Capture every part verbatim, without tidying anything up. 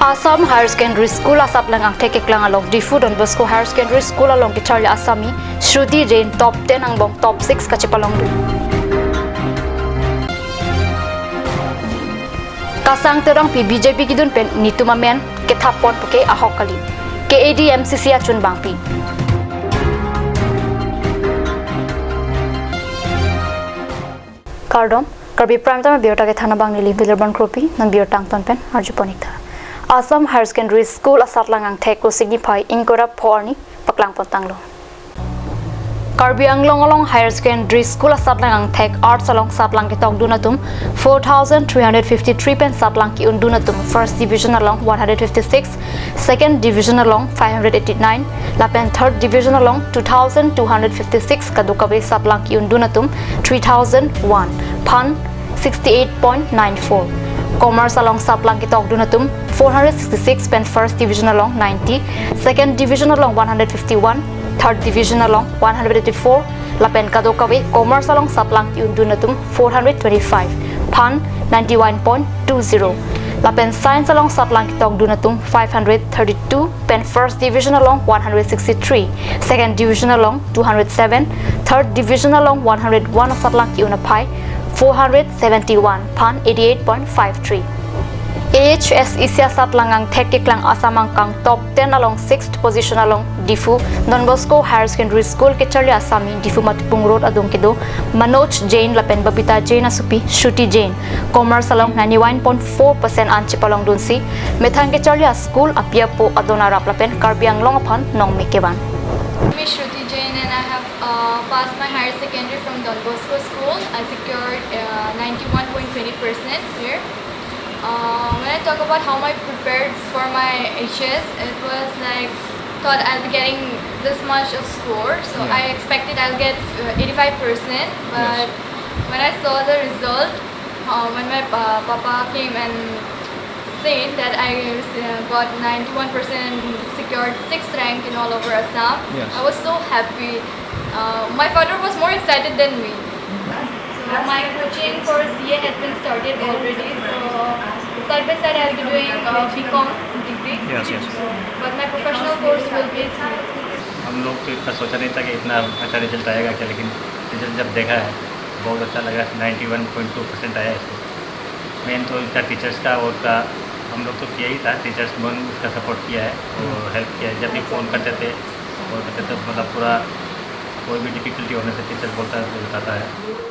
Assam Higher Secondary School asatlang angthek keklang along Diphu Don Bosco Higher Secondary School along kacharli asami Shruti Jain top ten angbong top six kachepalongdun. Kasang Terangpi B J P kidun pen nelitum amen kethap pon puke ahok kali. K A D M C C achunbangpi. Kardom, Karbi Prime Time abirta kethan abang neli Bilirban Kropi, non birta angton pen arjupon ik tha. Assam Higher Secondary School asatlang angthek Vosik niphai ingkoi ra pho arni paklang pon tanglo. Karbi Anglong along Higher Secondary School asatlang angthek Arts along satlang ketokdun atum four thousand three hundred fifty-three pen satlang ke-undun atum first division along one hundred fifty-six, second division along five hundred eighty-nine, lapen third division along two thousand two hundred fifty-six, kadokave satlang ke-undun atum three thousand one, phan sixty-eight point nine four. Commerce along satlang ketokdun atum four hundred sixty-six pen first division along ninety, second division along one hundred fifty-one, third division along one hundred eighty-four, lapen kadokave Commerce along satlang ke-undun atum four hundred twenty-five, phan ninety-one point two zero. Lapen Science along satlang ketokdun atum five hundred thirty-two pen first division along one hundred sixty-three, second division along two hundred seven, third division along one hundred one asatlang ke-un aphai four hundred seventy-one, phan eighty-eight point five three. A H S E C asatlang angthek keklang asam angkang top ten along sixth position along Diphu Don Bosco Higher Secondary School kacharli asami Diphu Matipung Road adung kedo Manoj Jain lapen Babita Jain asopi Shruti Jain Commerce along ninety-one point four percent an chepalongdunsi methang kacharli a-school api apo adon arap lapen Karbi Anglong aphan nongmek kevan. My name is Shruti Jain and I have uh, passed my higher secondary from Don Bosco School. I secured uh, ninety-one point twenty percent here. Uh, when I talk about how I prepared for my H S, it was like, thought I'll be getting this much of score. So Yeah. I expected I'll get uh, eighty-five percent, but Yes. when I saw the result, uh, when my uh, papa came and said that I uh, got ninety-one percent and secured sixth rank in all over Assam, Yes. I was so happy. Uh, my father was more excited than me. So my coaching for C A had been started already. So side by side, I'll be doing uh, B Com degree. Yes, yes. But my professional course will be C A. हम लोग तो इतना सोचा नहीं था कि इतना अच्छा रिजल्ट आएगा क्या, लेकिन रिजल्ट जब देखा है बहुत अच्छा लगा। Ninety one point two percent आया इसको। मेन तो इनका टीचर्स का और का हम लोग तो किया ही था, टीचर्स ने इसका सपोर्ट किया है और हेल्प किया है। जब भी फ़ोन करते थे और करते थे, मतलब पूरा कोई भी डिफिकल्टी होने से टीचर्स बोलता है, बताता है।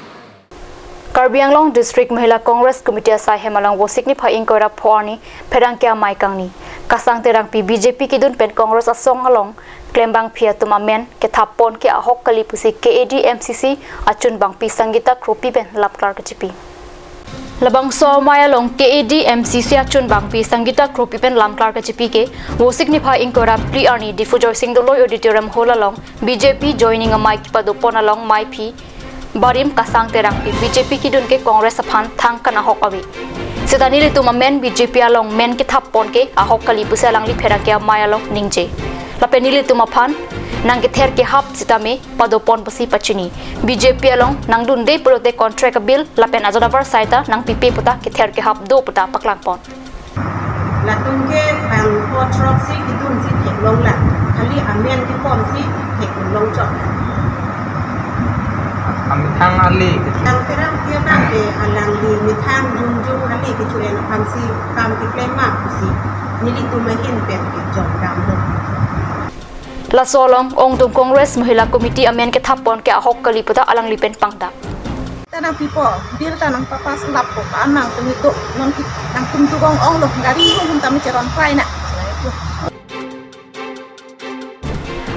Karbi Anglong District Mahila Congress Committee asai hem along Vosik niphai ingkoi ra pho arni pherangke amei kangni Kasang Terangpi B J P kidun pen Congress asong along klembangpi atum amen kethap pon ke ahok kali pusi K A D M C C achunbangpi Sangeeta Kropi pen lamklar kachipi. Labangso amei along K A D M C C achunbangpi Sangeeta Kropi pen lamklar kachipi ke Vosik niphai ingkoi ra phli arni Diphu Joysing Doloi Auditorium Hall along B J P joining amei kepado pon along meiphi barim Kasang Terangpi B J P kidun ke Congress aphan thang kanahok ave. Seta nelitum amen B J P along men kethap pon ke ahok kali pusi alangli pherangke amei along ningje. Lapen nelitum aphan nangkether kehap sitame pado pon pusi pachini. B J P along nangdunde pulote contract bill lapen ajat abar saita nangpipe puta kether kehap do puta paklang pon. Latum ke bang pho throk si kidun si theklong lang. Khali amen kepon si theklong chok. Amethang ale. Tang terang dia bang ke alangli methang jung jung ale kechu-en aphan si kam keklem ma pusi. Nelitum ahin pen kejong dam lo. Laso along ongdung Congress Mahila Committee amen kethap pon ke ahok kali puta alangli pen pangdak. Tanang pipo, bill tanang papas lap ko, anang tum itu, non ki, nangtum tu ong ong lo, gari hum hum tami cheron prai na.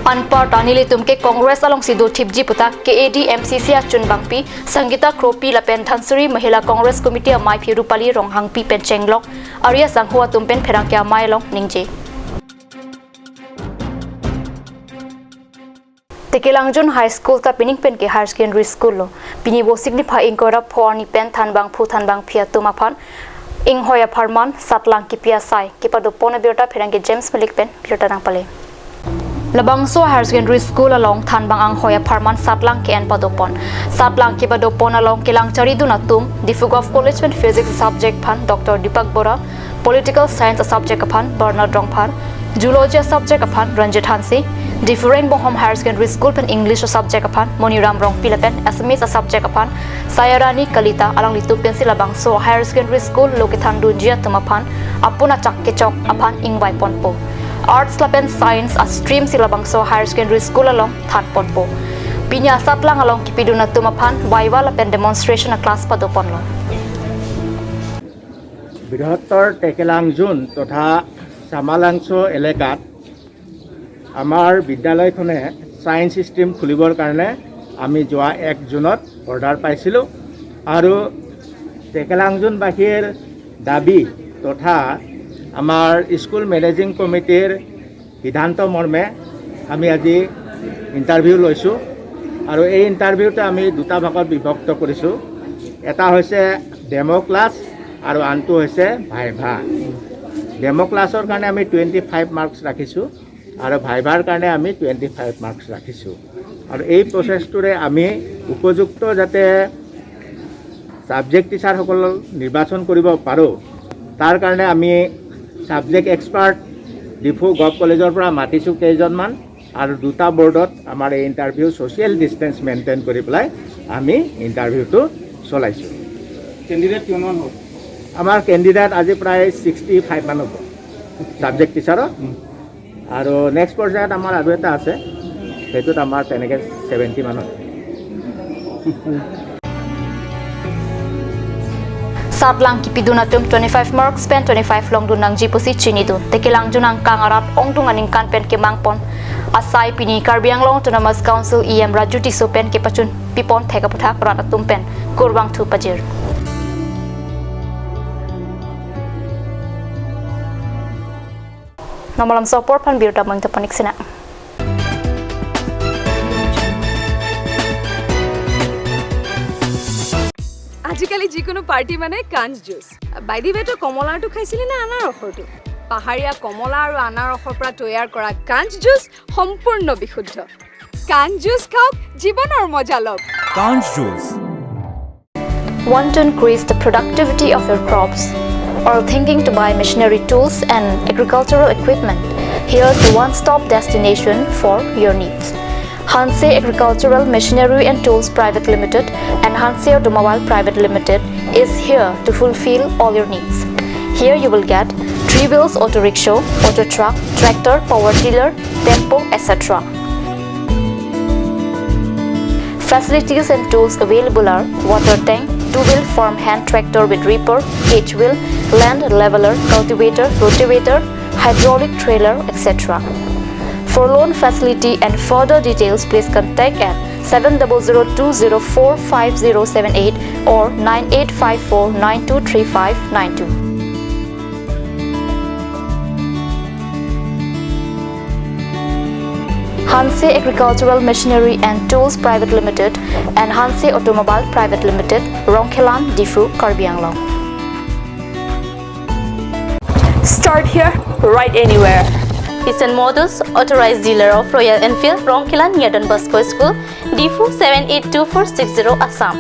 Anparta nelitum ke Congress alongsi dothipji puta K A D M C C achunbangpi Sangeeta Kropi lapen Dhansiri Mahila Congress Committee ameiphi Rupali Ronghangpi pen chenglok, Arya Sangho atum pen pherangke amei along ningje. Tekelangjun High School ta pining pen ke Higher Secondary School lo. Pini Vosik niphai ingkoi ra pho arni pen thanbangphu thanbangpi atum aphan inghoi apharman satlang kipi asai kepado pon abirta pherangke James Malik pen birta nangpale. Labangso Higher Secondary School along thanbang anghoi apharman satlang ke-en pado pon. Satlang kepado pon along kelang charidun atum Diphu Govt College pen Physics subject aphan Doctor Deepak Bora, Political Science a-subject aphan Bernard Rongphar, Zoology a-subject aphan Ranjit Hanse, Diphu Rengbonghom Higher Secondary School pen English a-subject aphan Moniram Rongpi lapen Assamese a-subject aphan Sayarani Kalita alanglitum pensi labangso Higher Secondary School lo kethan dunji atum aphan apun achak kechok aphan ingvai ponpo. Arts lapen Science a-stream si labangso Higher Secondary School along than ponpo. Pini asatlang along kipidun atum aphan viva lapen demonstration a-class pado ponlo. বৃহত্তৰ টেকেলাংজুন তথা চামালাংচো এলেকাত আমাৰ বিদ্যালয়খনে science stream খুলিবৰ কাৰণে আমি যোৱা এক জুনত অৰ্ডাৰ পাইছিলোঁ আৰু টেকেলাংজুনবাসীৰ দাবী তথা আমাৰ স্কুল মেনেজিং কমিটিৰ সিদ্ধান্ত মৰ্মে আমি আজি ইণ্টাৰভিউ লৈছোঁ আৰু এই ইণ্টাৰভিউটো আমি দুটা ভাগত বিভক্ত কৰিছোঁ। এটা হৈছে ডেম' ক্লাছ আৰু আনটো হৈছে ভাইভা। ডেম' ক্লাছৰ কাৰণে আমি টুৱেণ্টি ফাইভ মাৰ্কছ ৰাখিছোঁ আৰু ভাইভাৰ কাৰণে আমি টুৱেণ্টি ফাইভ মাৰ্কছ ৰাখিছোঁ। আৰু এই প্ৰচেছটোৰে আমি উপযুক্ত যাতে ছাবজেক্ট টিচাৰসকল নিৰ্বাচন কৰিব পাৰোঁ, তাৰ কাৰণে আমি ছাবজেক্ট এক্সপাৰ্ট ডিফু গভ কলেজৰ পৰা মাতিছোঁ কেইজনমান আৰু দুটা বৰ্ডত আমাৰ এই ইণ্টাৰভিউ ছ'চিয়েল ডিষ্টেঞ্চ মেইনটেইন কৰি পেলাই আমি ইণ্টাৰভিউটো চলাইছোঁ। কেণ্ডিডেট কিমানমান হ'ল? আমাৰ কেণ্ডিডেট আজি প্ৰায় ছিক্সটি ফাইভ মান হ'ব ছাবজেক্ট টিচাৰৰ। আৰু নেক্সট পৰ্যায়ত আমাৰ আৰু এটা আছে, সেইটোত আমাৰ তেনেকে ছেভেণ্টি মান হ'ব। Satlang kipidun atum twenty-five marks pen twenty-five longdun nangji pusi chinidun. Tekelangjun angkang arat ongdung aningkan pen kemangpon asai pini Karbi Anglong Autonomous Council E M Raju Tisso pen kepachun pipon thek aputhak rat atum pen kurvangthu pajir. Namalam sopor phan birta mangta panik sina. আজিকালি যিকোনো পাৰ্টি মানে কাঞ্চ juice. By the ৱে, তই কমলাৰটো খাইছিলি নে আনাৰসৰটো? পাহাৰীয়া কমলা আৰু আনাৰসৰ পৰা তৈয়াৰ কৰা কাঞ্চ জুচ সম্পূৰ্ণ বিশুদ্ধ। কাঞ্চ জুচ খাওক, জীৱনৰ মজা লওক। Kanch Juice. Want to increase the productivity of your crops? Or thinking to buy machinery tools and agricultural equipment? Here's the one-stop destination for your needs. Hanse Agricultural Machinery and Tools Private Limited and Hanse Automobile Private Limited is here to fulfill all your needs. Here you will get three wheels auto rickshaw, auto truck, tractor, power tiller, tempo, et cetera. Facilities and tools available are water tank, two-wheel farm hand tractor with reaper, cage wheel, land leveler, cultivator, rotavator, hydraulic trailer, et cetera. For loan facility and further details, please contact at seven double zero two zero four five zero seven eight or nine eight five four nine two three five nine two. Hanse Agricultural Machinery and Tools Private Limited and Hanse Automobile Private Limited, Rongkhelan, Diphu, Karbi Anglong. Start here, ride anywhere. Isan Motors, authorized dealer of Royal Enfield, Rongkhelan near Don Bosco School, Diphu seven eight two four six zero, Assam.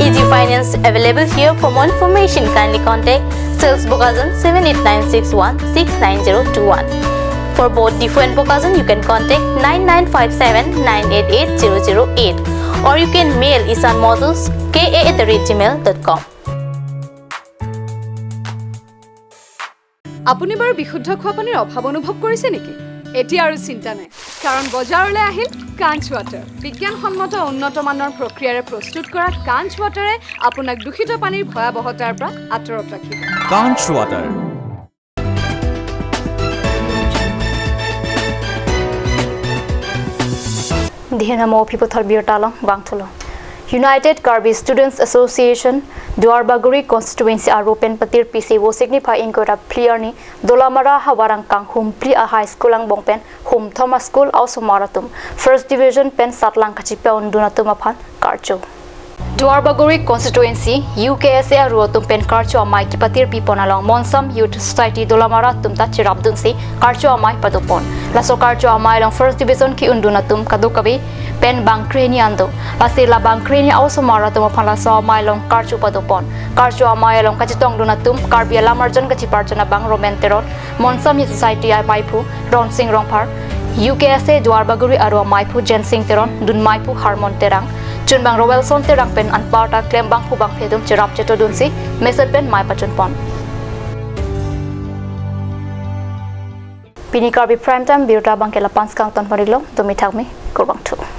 Easy finance available here. For more information, kindly contact sales Bokajan seven eight nine six one six nine zero two one. For both Diphu and Bokajan, you can contact nine nine five seven nine eight eight zero zero eight, or you can mail Isan Motors K A at the rate gmail dot com. আপুনি বাৰু বিশুদ্ধ খোৱা পানীৰ অভাৱ অনুভৱ কৰিছে নেকি? এতিয়া আৰু চিন্তা নাই, কাৰণ বজাৰলৈ আহিল কাঞ্চ ৱাটাৰ। বিজ্ঞানসন্মত উন্নত মানৰ প্ৰক্ৰিয়াৰে প্ৰস্তুত কৰা কাঞ্চ ৱাটাৰে আপোনাক দূষিত পানীৰ ভয়াৱহতাৰ পৰা আঁতৰত ৰাখিব। Kanch Water. Dihin hamo phiputhot birta along vangthulo. United Karbi Students Association, Duarbagori Constituency aro pen patirpi si Vosik niphai ingkoi ra phli arni Dolamara havar angkang Humpli a High School angbong pen humthom a school a-osomar atum First Division pen satlang kachipe-undun atum aphan karcho. Duarbagori Constituency U K S A aro atum pen karcho amei kipatirpi pon along Monsam Youth Society Dolamara atum ta cherapdunsi karcho amei padopon. Laso karcho amei along First Division ki-undun atum kadokave Pen bang krehini an do. Lasi la bang krehini a-osomar atum aphan laso amei along karju padopon. Karju amei along kachetongdun atum Karbi Alam Arjan Kacheparjun abang Romen Teron, Monsamhi Society ameiphu Ronsing Rongphar, U K S A Duarbagori aro ameiphu Jensing Teron, dunmeiphu Harmon Terang, chunbang Roelson Terang pen anparta klembangphu bangphi atum cherap chetodunsi mesen pen mei pachunpon. Pini Karbi Prime Time birta abangke la-an pen skangton pon-iklo, dumi thakmi, kurvangthu.